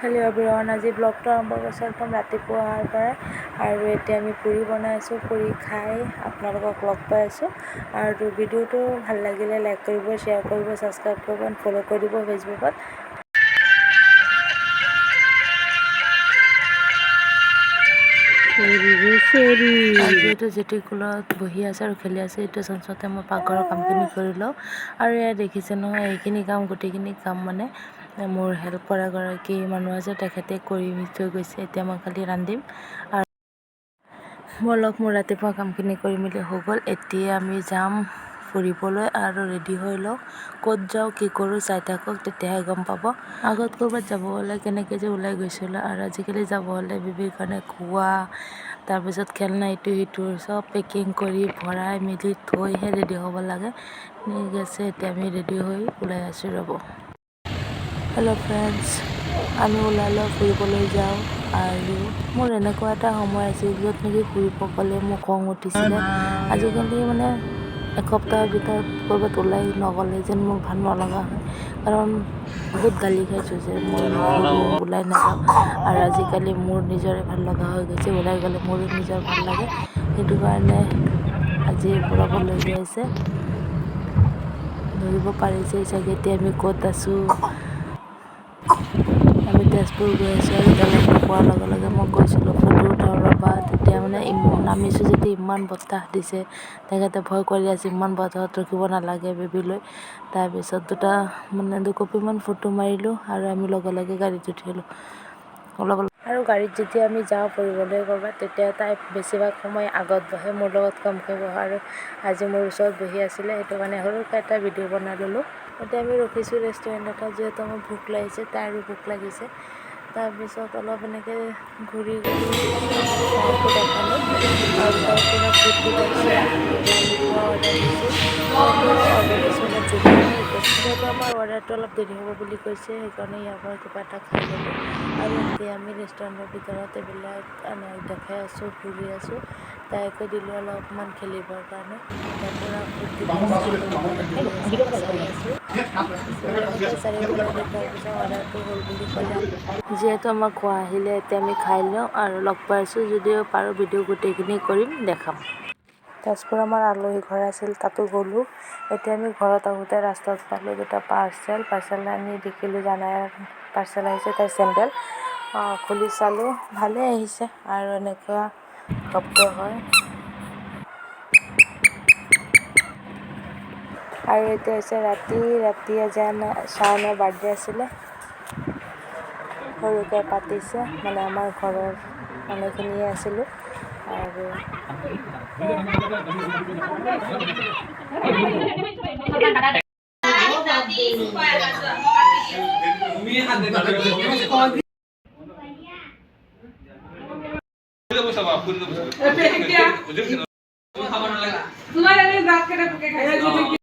Hello' everyone, আজি ব্লগটো আৰম্ভ কৰিছোঁ একদম ৰাতিপুৱাৰ পৰাই। আৰু এতিয়া আমি পুৰি বনাই আছোঁ, পুৰি খাই আপোনালোকক লগ পাই আছোঁ। আৰু ভিডিঅ'টো ভাল লাগিলে লাইক কৰিব, শ্বেয়াৰ কৰিব, ছাবস্ক্ৰাইব কৰিব এণ্ড ফ'ল' কৰি দিব ফেচবুকত। যিহেতু জেঠী কোলাত বহি আছে আৰু খেলি আছে, এইটো চান্সতে মই পাকঘৰৰ কামখিনি কৰি লওঁ। আৰু এয়া দেখিছে নহয়, এইখিনি কাম, গোটেইখিনি কাম মানে মোৰ হেল্প কৰা গৰাকী মানুহ আছে, তেখেতে কৰি থৈ গৈছে। এতিয়া মই খালি ৰান্ধিম। আৰু ব'লক, মোৰ ৰাতিপুৱা কামখিনি কৰি মেলি হৈ গ'ল। এতিয়া আমি যাম ফুৰিবলৈ আৰু ৰেডি হৈ লওঁ। ক'ত যাওঁ, কি কৰোঁ, চাই থাকক, তেতিয়াহে গম পাব। আগত ক'ৰবাত যাব হ'লে কেনেকৈ যে ওলাই গৈছিলোঁ আৰু আজিকালি যাব হ'লে বেবীৰ কাৰণে খোৱা, তাৰপিছত খেলনা, ইটো সিটো চব পেকিং কৰি ভৰাই মেলি থৈহে ৰেডি হ'ব লাগে। ঠিক আছে, এতিয়া আমি ৰেডি হৈ ওলাই আছোঁ, ৰ'ব। হেল্ল' ফ্ৰেণ্ডছ, আমি ওলালোঁ, ফুৰিবলৈ যাওঁ। আৰু মোৰ এনেকুৱা এটা সময় আছিল য'ত নেকি ফুৰিব গ'লে মোৰ খং উঠিছিলে। আজিকালি মানে এসপ্তাহৰ ভিতৰত ক'ৰবাত ওলাই নগ'লে যেন মোৰ ভাল নলগা হয়, কাৰণ বহুত গালি খাইছোঁ যে মই নুফুৰোঁ, ওলাই নাযাওঁ। আৰু আজিকালি মোৰ নিজৰে ভাল লগা হৈ গৈছে, ওলাই গ'লে মোৰো নিজৰ ভাল লাগে। সেইটো কাৰণে আজি ফুৰাব লৈ গৈ আছে। ধৰিব পাৰিছে চাগে এতিয়া আমি ক'ত আছোঁ। আমি তেজপুৰ গৈ আছোঁ। আৰু দলংটো পোৱাৰ লগে লগে মই কৈছিলোঁ, ফটো উঠাওঁ ৰ'বা। তেতিয়া মানে নামিছোঁ যেতিয়া ইমান বতাহ দিছে, তেখেতে ভয় কৰি আছে, ইমান বতাহত ৰখিব নালাগে বেবীলৈ। তাৰপিছত দুটা মানে দুকপিমান ফটো মাৰিলোঁ আৰু আমি লগে লগে গাড়ীত উঠিলোঁ অলপ অলপ। আৰু গাড়ীত যেতিয়া আমি যাওঁ ফুৰিবলৈ ক'ৰবাত, তেতিয়া তাই বেছিভাগ সময় আগত বহে, মোৰ লগত কমকৈ বহে। আৰু আজি মোৰ ওচৰত বহি আছিলে, সেইটো কাৰণে সৰুকৈ এটা ভিডিঅ' বনাই ল'লোঁ। এতিয়া আমি ৰখিছোঁ ৰেষ্টুৰেণ্ট এটাত, যিহেতু আমাৰ ভোক লাগিছে, তাইৰো ভোক লাগিছে। তাৰপিছত অলপ এনেকৈ ঘূৰি ঘূৰি তাইকো দেখালোঁ আৰু তাই পূৰা ফূৰ্তি পাইছে। এতিয়া আমি খোৱা অৰ্ডাৰ দিছোঁ, অৰ্ডাৰ দিছোঁ মানে চিকেন। যিহেতু আমাৰ অৰ্ডাৰটো অলপ দেৰি হ'ব বুলি কৈছে, সেইকাৰণে ইয়াৰ পৰা কিবা এটা খাই ল'লোঁ। আৰু এতিয়া আমি ৰেষ্টুৰেণ্টৰ ভিতৰত এইবিলাক দেখাই আছোঁ, ঘূৰি আছোঁ। তাইকো দিলোঁ অলপমান খেলিবৰ কাৰণে। তাই পূৰা ফূৰ্তি পাইছে, খেলি আছে, চাই আছোঁ। এনেকৈ চাৰিওফালে দেখুৱাৰ পিছত অৰ্ডাৰটো হ'ল বুলি ক'লে। যিহেতু আমাৰ খোৱা আহিলে, এতিয়া আমি খাই লওঁ আৰু লগ পাইছোঁ। যদিও পাৰোঁ ভিডিঅ' গোটেইখিনি কৰিম, দেখাম। তেজপুৰ আমাৰ আলহী ঘৰ আছিল, তাতো গ'লোঁ। এতিয়া আমি ঘৰত আহোঁতে ৰাস্তাত পালোঁ দুটা পাৰ্চেল। পাৰ্চেল আনি দেখিলোঁ, জানাই পাৰ্চেল আহিছে, তাইৰ চেণ্ডেল। খুলি চালোঁ, ভালেই আহিছে আৰু এনেকুৱা শব্দ হয়। আৰু এতিয়া হৈছে ৰাতি। ৰাতি আজি চায়নৰ বাৰ্থডে আছিলে, সৰুকৈ পাতিছে, মানে আমাৰ ঘৰৰ মানুহখিনিয়ে আছিলোঁ আৰু তোমাৰ এনে দাঁত কেইটা পোকে খাইছে।